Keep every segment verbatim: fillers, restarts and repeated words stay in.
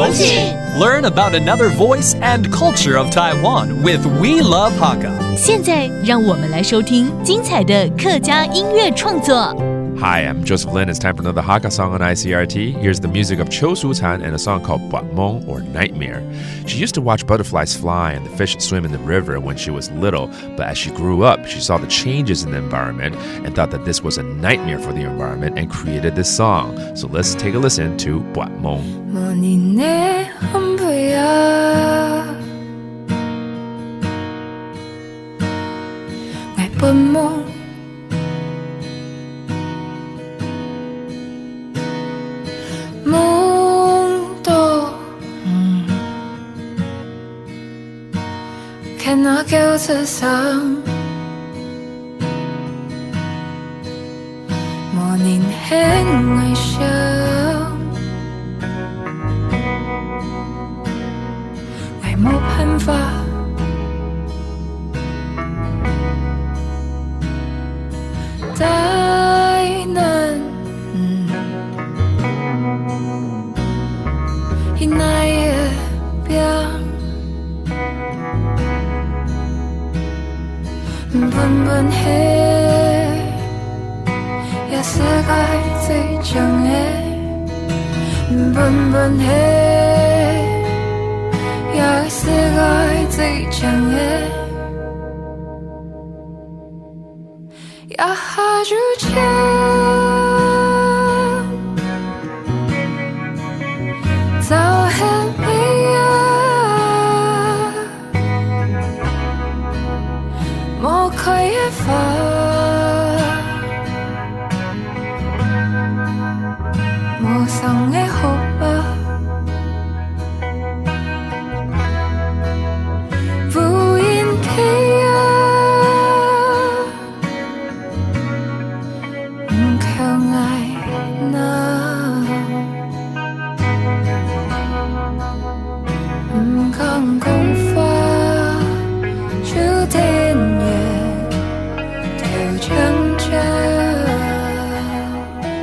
Learn about another voice and culture of Taiwan with We Love Hakka. 现在，让我们来收听精彩的客家音乐创作。Hi, I'm Joseph Lin. It's time for another Hakka song on I C R T. Here's the music of Cho Su Chan and a song called Buatmong or Nightmare. She used to watch butterflies fly and the fish swim in the river when she was little, but as she grew up, she saw the changes in the environment and thought that this was a nightmare for the environment and created this song. So let's take a listen to Buatmong.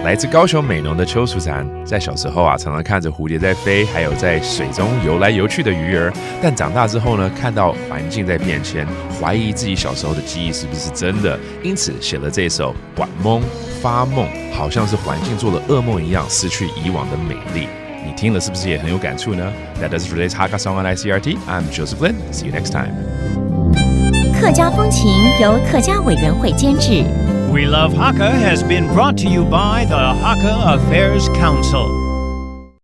来自高雄美浓的邱淑婵，在小时候啊，常常看着蝴蝶在飞，还有在水中游来游去的鱼儿。但长大之后呢，看到环境在变迁，怀疑自己小时候的记忆是不是真的，因此写了这首《晚梦发梦》，好像是环境做了噩梦一样，失去以往的美丽。你听了是不是也很有感触呢？That does it for today's Hakka Song on I C R T. I'm Joseph Lin. See you next time. 客家风情由客家委员会监制。 We Love Hakka has been brought to you by the Hakka Affairs Council.